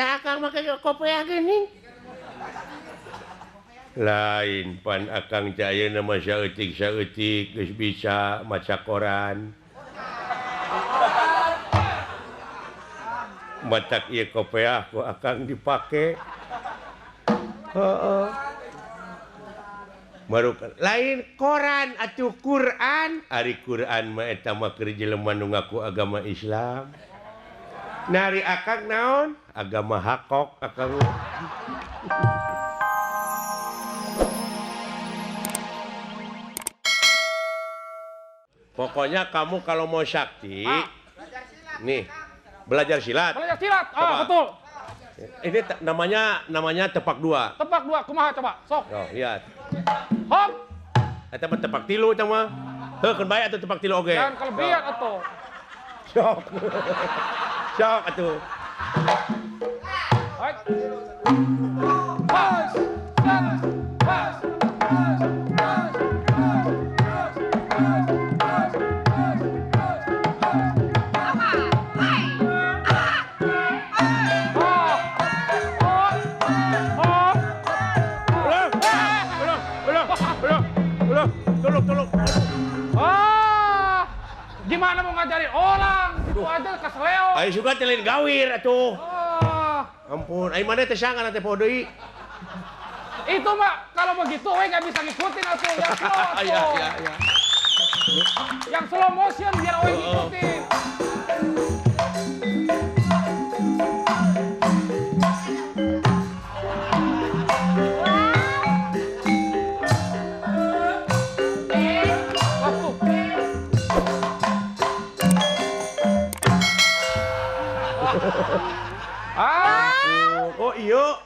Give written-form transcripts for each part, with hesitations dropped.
Tah akang make kopiah geuning. Lain pan akang teh ayeuna mah saeutik-saeutik geus bisa maca koran. Matak ieu kopiah ku akang dipake. Heeh. Baru lain koran atuh Quran. Ari Quran mah eta mah keur jelema nu ngaku agama Islam. Nari akang naon? Agama hakok akang. Pokoknya kamu kalau mau sakti, nih belajar silat. Belajar silat, ah betul. Ini namanya tepak dua. Tepak dua, kumaha coba? Sok. Oh, lihat. Hop. Eta mah tepak tilu eta mah. Heuh, keun bae atuh tepak tilu oge. Jangan kelebihan atuh. Sok. Sok atuh. Baik. Pas. Pas. Pas. Pas. Pas. Pas. Pas. Pas. Pas. Tolong. Ah, gimana mau ngajarin orang? Itu aja kesleo. Ayo suka telin gawir atuh. Ah. Ampun, ayo mana teh sangan teh poho deui. Itu mah kalau begitu we nggak bisa ngikutin atuh yang slow atuh. Iya, iya, iya. Yang slow motion biar we ngikutin. Ah. Oh iyo,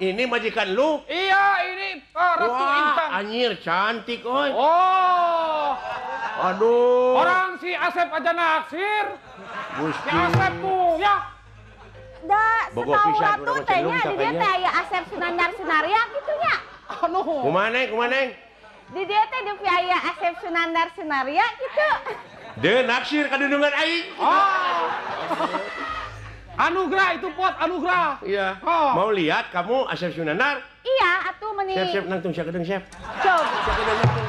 ini majikan lu? Iya, ini Ratu Intan. Anjir, cantik oi. Oh. Aduh. Orang si Asep aja naksir. Gusti. Si Asep tuh, ya. Da, setahu Ratu teh nya di dia teh aya Asep Sunandar Sunarya gitu nya. Aduh. Kumaha Neng, kumaha Neng? Di dia teh di aya Asep Sunandar Sunarya gitu. Dia naksir kadundungan aing. Oh. Anugerah itu pot, anugerah. Iya. Oh. Mau lihat kamu Asep Sunandar? Iya, atuh meni. Siap, siap, nangtung siap gedeng, siap. Coba. Siap gedeng nangtung.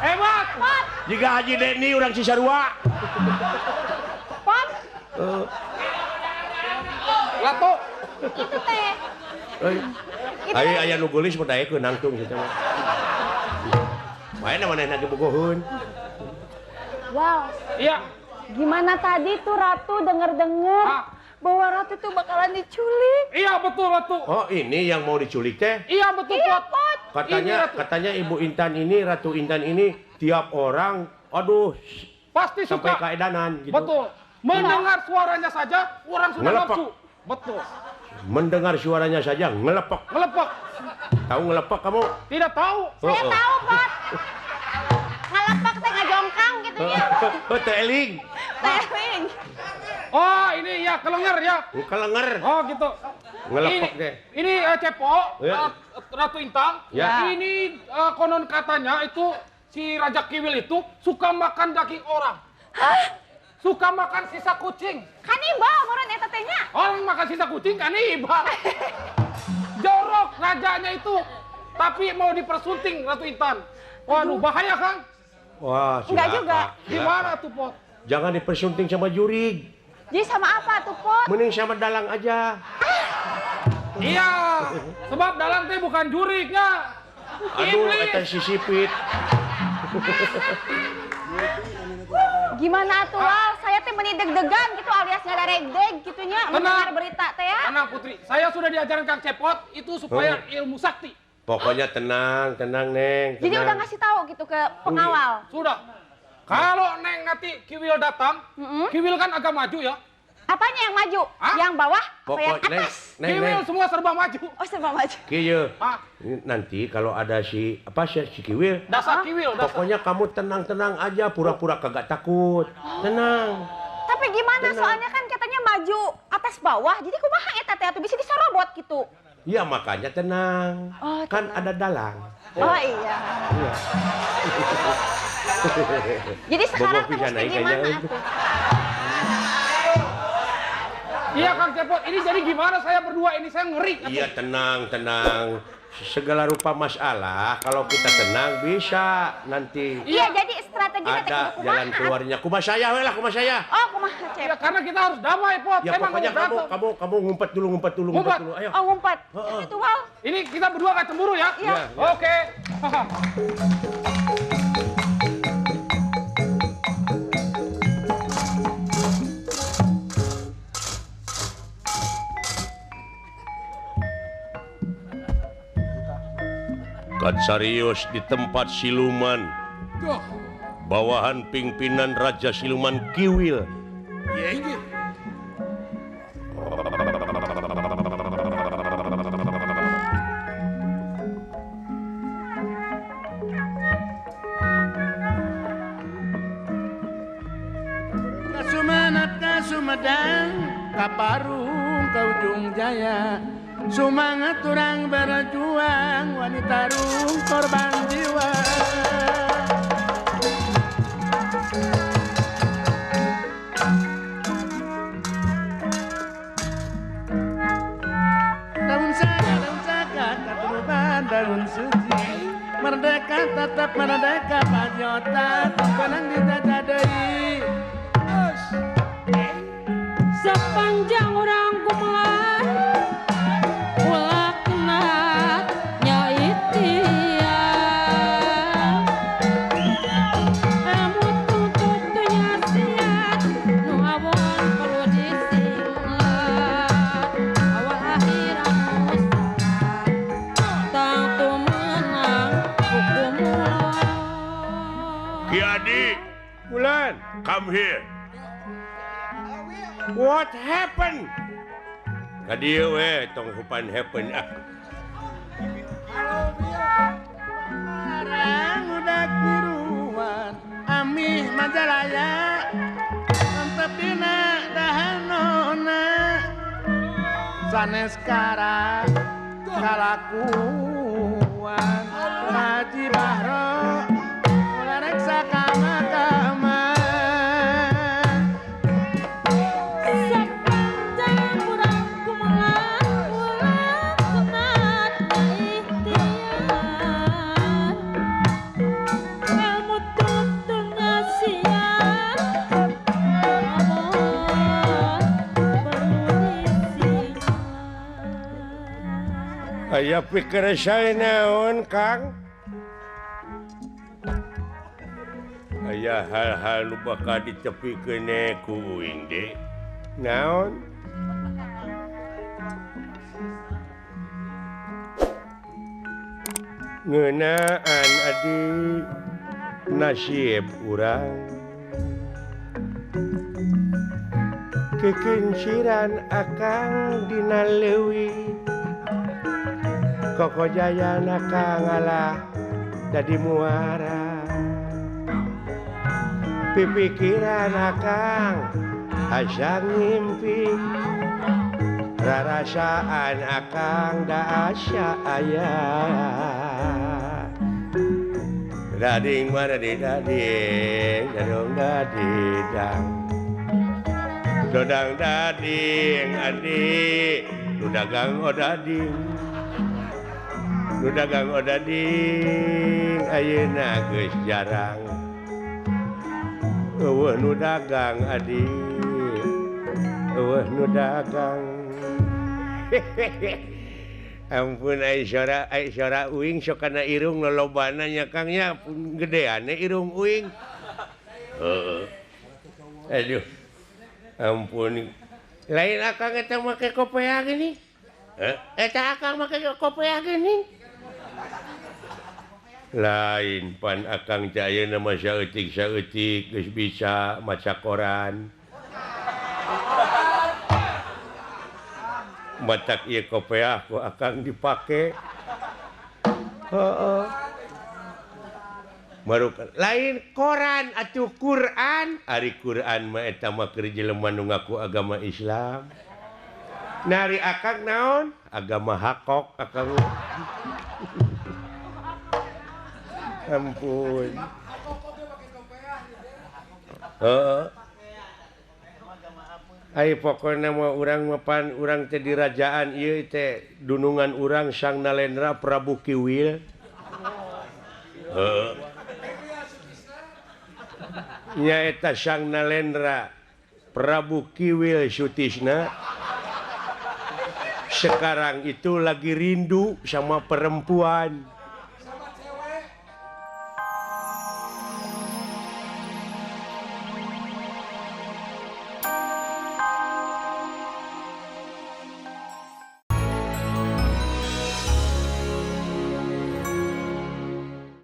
Hebat. Pot. Jika Haji Denny urang Cisarua. Pot. Lato. Itu teh. Ayo aya nu geulis mah daekeun nangtung sia mah. Main mana lagi bogoheun. Wow. Iya. Gimana tadi tuh Ratu denger-denger bahwa Ratu tuh bakalan diculik. Iya betul Ratu. Oh ini yang mau diculik teh? Iya betul iya, Pot. Katanya ini, katanya Ibu Intan ini, Ratu Intan ini tiap orang, aduh, pasti sampai suka keedanan gitu. Betul. Mendengar suaranya saja orang sudah nafsu. Betul. Mendengar suaranya saja ngelepek. Ngelepek. Tahu ngelepek kamu? Tidak tahu. Saya tahu, Pot. Ngelepek teh ngajongkang gitu ya. Oh, teling. Teling. Oh, ini ya kelenger ya. Kelenger. Oh, gitu. Ngelepek deh. Ini Cepok, ya. Ratu Intan. Ya. Ini konon katanya itu si Raja Kiwil itu suka makan daging orang. Hah? Suka makan sisa kucing. Kanibal meureun eta teh nya. Orang makan sisa kucing kanibal. Jorok rajanya itu. Tapi mau dipersunting Ratu Intan. Waduh, bahaya kan? Wah, enggak juga. Gimana tuh, Pot? Jangan dipersunting sama jurig. Jadi sama apa tuh, Pot? Mending sama dalang aja. Iya, sebab dalang teh bukan jurignya. Aduh, eta sisipit. Gimana tuh, Wal? Saya teh meni deg-degan gitu alias ngadaregdeg gitunya mendengar berita teh ya. Tenang Putri, saya sudah diajarin Kang Cepot itu supaya ilmu sakti. Pokoknya tenang, tenang Neng. Tenang. Jadi udah ngasih tahu gitu ke pengawal. Sudah. Kalau Neng nanti Kiwil datang, Kiwil kan agak maju ya. Apanya yang maju? Hah? Yang bawah apa yang Pokok, atas? Neng, Kiwil Neng. Semua serba maju. Oh, serba maju. Kieu. Ah. Nanti kalau ada si apa si Kiwil, dasar Kiwil, dasar. Pokoknya kamu tenang-tenang aja, pura-pura kagak takut. Tenang. Tapi gimana? Tenang. Soalnya kan katanya maju atas bawah. Jadi kumaha eta teh atuh bisa disorobot gitu. Ya makanya tenang. Oh, kan tenang. Ada dalang. Oh iya. Jadi sekarang mesti gimana tuh? Iya Kang Cepot, ini jadi gimana saya berdua ini, saya ngeri. Iya tenang, tenang. Segala rupa masalah kalau kita tenang bisa nanti. Iya, jadi strategi ada jalan keluarnya. Kumaha saya we lah, kumaha saya. Oh, kumaha Cep. Ya, karena kita harus damai, Pot. Ya, pokoknya kamu ngumpet dulu, ngumpet dulu, ngumpet dulu. Ayo. Oh, ngumpet. Itu wow. Ini kita berdua gak cemburu ya? Iya. Oke. Katsarios di tempat siluman, bawahan pimpinan Raja Siluman Kiwil. Kasumanap Sumedang, Kaparung ka Ujung Jaya. Sumangat orang berjuang, wanita rung korban jiwa. Daun saka, katuruban daun suci. Merdeka tetap merdeka, pajota benang dijajah deui. Sepanjang orang kumaha ulah kena nyaitian. Kamu tuntut sia nu awon perlu disinglat. Awal akhir anu salah tangtu menang hukum ulah. Ki Adi, Bulan, come here. What happened? Kadieu we tong hupan happen ah. Arang udak niruan amih majalaya mantep dina dahanona sanes karang kalakuan Haji Bahro ulah reksa ka mahkamah. Aya pikir saya naon Kang? Aya hal-hal nu bakal ditepikeun ku uing deui. Naon? Ngeunaan adi nasib urang. Kekenciran akang dina leuwih. Koko jayana kang ngalah dadi muara. Pipikiran akang asa ngimpi. Rarasaan akang da asa aya. Dading mana di dading, dadong dadidang. Dodang dading adi, nu dagang odading. Nu dagang odading ayeuna geus jarang. Eueuh nu dagang adi, eueuh nu dagang. Ampun ai sora uing sok kana irung lolobana nya Kang nya, gedeane irung uing. Heeh. Aduh. Ampun. Lain akang eta make kopeah gini. Eta akang make kopeah gini. Lain pan akang teh ayeuna mah saeutik-saeutik geus bisa maca koran. Matak ieu kopeah ku akang dipake. Heeh. Baru lain koran atuh Quran. Ari Quran mah eta mah keur jelema nu ngaku agama Islam. Nari akang naon? Agama hakok akang. Ampun. Heeh. Ai pokona mah urang mapan urang teh di rajaan ieu teh dunungan urang Sang Nalendra Prabu Kiwil. Heeh. Nyaeta Sang Nalendra Prabu Kiwil Sutisna sekarang itu lagi rindu sama perempuan.